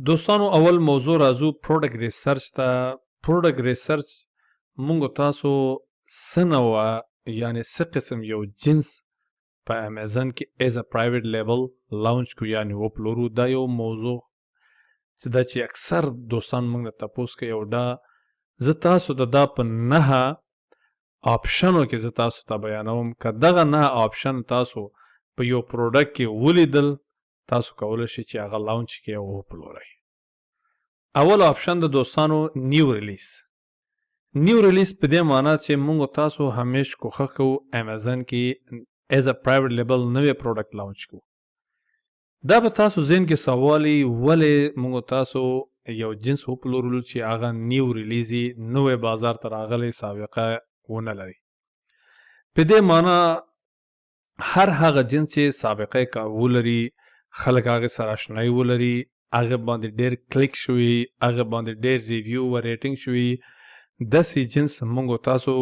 دوستانو، اول موضوع راځو product research ته. product research مونږ تاسو څه نوع، یعنی څه قسم یو جنس په امیزون کې as a private label launch کو، یعنی وپلورو. دا یو موضوع چې دا چې اکثر دوستان موږ نه تپوس کوي او دا زه تاسو ته دا په 9 option و کې زه تاسو ته بیانوم. که دغه 9 option تاسو په یو product کې ولیدل، تاسو کولی شئ چې هغه launch کړئ او وپلورئ. اول option د دوستانو new release. new release په دې معنی چې موږ تاسو همیش کوښښ کوو امیزون کې as a private label نوی product launch کوو. دا به تاسو ذهن کې سوال وي، ولې موږ تاسو یو جنس وپلورلو چې هغه new release، نوی بازار ته راغلی، سابقه ونه لري؟ په دې معنی هر هغه جنس چې سابقه ولري، خلک هغه سره آشنایي ولري، هغه باندې ډیر کلیک شوي، هغه باندې ډیر review و rating شوي، داسې جنس موږ تاسو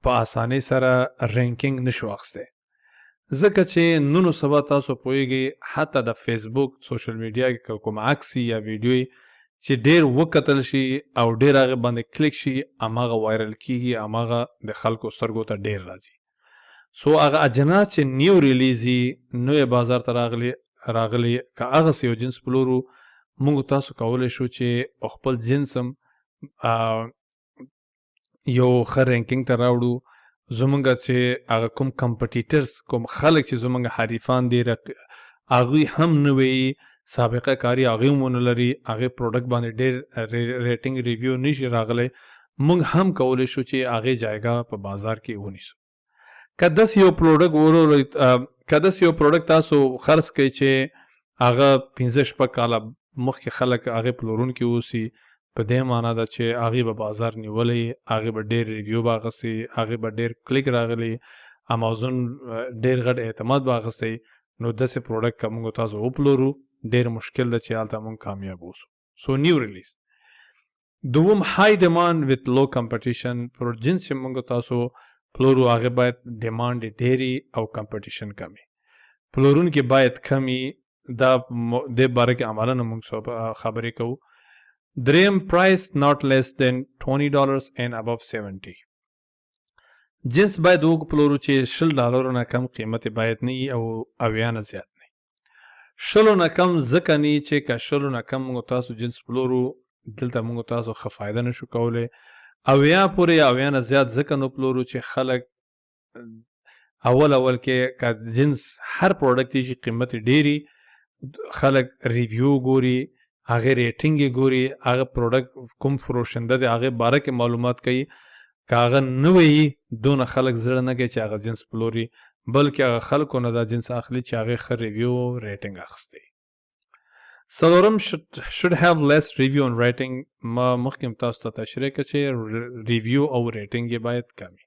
په اسانۍ سره ranking نشو اخیستی، ځکه چې نن سبا تاسو پوهیږئ، حتی د فیسبوک social media کې کوم عکس یا ویډیو چې ډیر وکتل شي او ډیر هغه باندې کلیک شي، هماغه viral کیږي، هماغه د خلکو سترګو ته ډیر راځي. so هغه اجناس چې new release، نوې بازار ته راغلی، که هغه یو جنس پلورو، موږ تاسو کولی شو چې خپل جنس هم یو ښه ranking ته راوړو. زمونږ چې هغه کوم competitors، کوم خلک چې زمونږ حریفان دي، هغوی هم نوې سابقه کاری هغوی هم ونه لري، هغې product باندې ډېر rating review نشي راغلی، موږ هم کولی شو چې هغې جایګاه په بازار کې ونیسو. که داسې یو product ورو، که داسې یو product تاسو خرڅ کړئ چې هغه 5-6 کاله مخکې خلک هغې پلورونکي اوسي، په دې معنا ده چې هغې به بازار نیولی، هغې به ډېر review به اخیستی، هغې به ډېر کلیک راغلی، امازون ډېر غټ اعتماد به اخیستی. نو داسې product که موږ تاسو وپلورو، ډېر مشکل ده چې هلته موږ کامیاب اوسو. so new release. دوم high demand with low competition. پر جنس چې موږ تاسو پلورو، هغه باید demand ډېری او competition کمی، پلورونکي باید کمی. دا د باره کې عملا موږ خبرې کوو. دریم price not less than $20 and above 70. جنس باید وپلورو چې 20 ډالرو نه کم قیمت باید نه او 70 نه زیات نه. 20 نه کم ځکه نه چې که 20 نه کم موږ تاسو جنس پلورو، دلته موږ تاسو ښه فایده نشو کولی. 70 پورې، 70 نه زیات ځکه نو پلورو چې خلک اول اول کې که جنس هر product چې قیمت ډیری، خلک review ګوري، هغه rating ګوري، هغه product کوم فروشنده دی، هغه باره کې معلومات کوي. که هغه نوی، دونه خلک زړه نه کوي چې هغه جنس پلوري، بلکې هغه خلکو نه دا جنس اخلي چې هغه ښه review rating اخیستی. څلورم should have less review and rating. ما مخکې تاسو ته تشریح کړه چې review او rating یې باید کمی.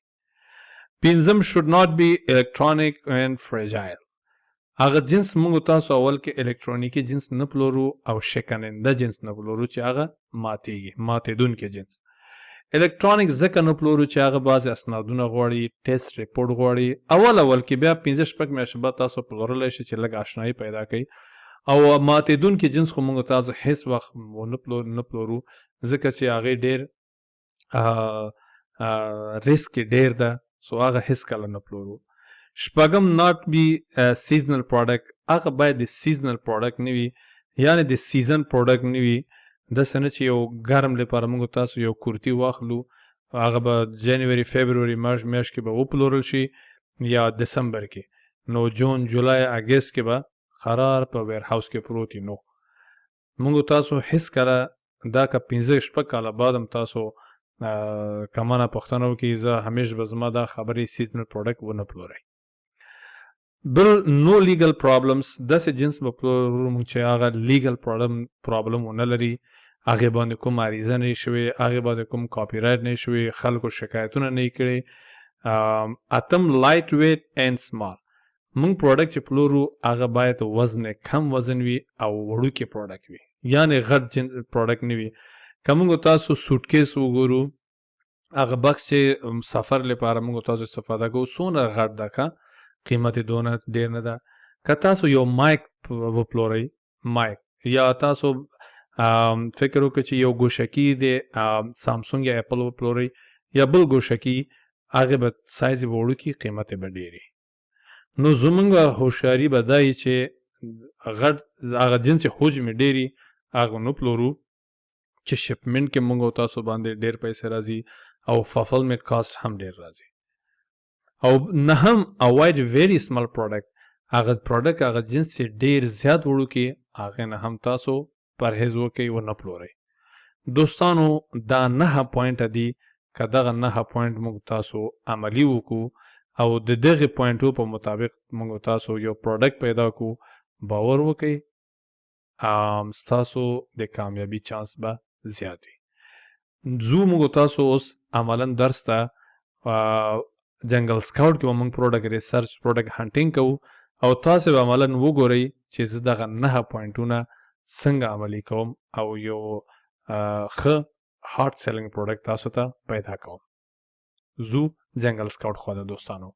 پنځم should not be electronic and fragile. هغه جنس موږ تاسو اول کې الکترونیکی جنس نه پلورو او شکننده جنس نه پلورو چې هغه ماتیږي، ماتېدونکی جنس. الکترونیک ځکه نه پلورو چې هغه بعضې اسنادونه غواړي، test report غواړي. اول اول کې بیا 5-6 میاشتې بعد تاسو پلورلی شئ چې لږ آشنایي پیدا کړئ. او ماتېدونکي جنس خو موږ تاسو هیڅ وخت نه پلورو، ځکه چې هغې ډېر ریسک ډېر ده. so هغه هیڅ کله نه پلورو. شپږم not be seasonal product. هغه باید د seasonal product نه وي، یعنی د season product نه وي. داسې نه چې یو ګرم لپاره موږ تاسو یو کورتي واخلو، هغه به جنوري، فبروري، مارچ میاشت کې به وپلورل شي یا دسمبر کې، نو جون، جولای، اګست کې به قرار په warehouse کې پروت. نو موږ تاسو هیڅ کله دا که 5-6 کاله بعد هم تاسو کمانه پوښتنه وکړئ، زه همیش به زما دا خبرې، seasonal product ونه پلورئ. بل no legal problems. داسې جنس به پلورو موږ چې هغه legal problem ونه لري، هغې باندې کوم عریضه نه شوې، هغې باندې کوم copyright نه شوې، خلکو شکایتونه نه کړي. اتم light weight and small. موږ product چې پلورو، هغه باید وزن کم وزن وي او وړوکی product وي، یعنی غټ product نه وي. که موږ تاسو suitcase وګورو، هغه box چې سفر لپاره موږ تاسو استفاده کوو، څونه غټ ده که قیمت یې دونه ډیر نه ده. که تاسو یو mic وپلورئ، mic یا تاسو فکر وکړئ چې یو ګوشکی د سامسونګ یا اپل وپلورئ یا بل ګوشکی، هغه به سایز به وړوکی، قیمت به ډېری. نو زمونږ هوښیاري به دا وي چې غټ هغه جنس چې حجم یې ډېری هغه نو پلورو، چې shipment کې موږ او تاسو باندې ډېر پیسې راځي او fulfillment cost هم ډېر راځي. او نه هم avoid very small product، هغه product، هغه جنس چې ډېر زیات وړوکی هغه نه هم تاسو پرهیز وکئ و نه پلورئ. دوستانو، دا 9 point دي. که دغه 9 point موږ تاسو عملی وکړو او د دغه point و په مطابق موږ تاسو یو product پیدا کو، باور وکئ ستاسو د کامیابی چانس به زیات وي. ځو موږ تاسو اوس عملا درس ته. جنگل سکاوټ کې به موږ product research، product hunting کوو او تاسو به عملا وګورئ چې زه دغه 9 point ونه څنګه عملی کوم او یو ښه hot selling product تاسو ته پیدا کوم. ځو جنگل سکاوټ خو دوستانو.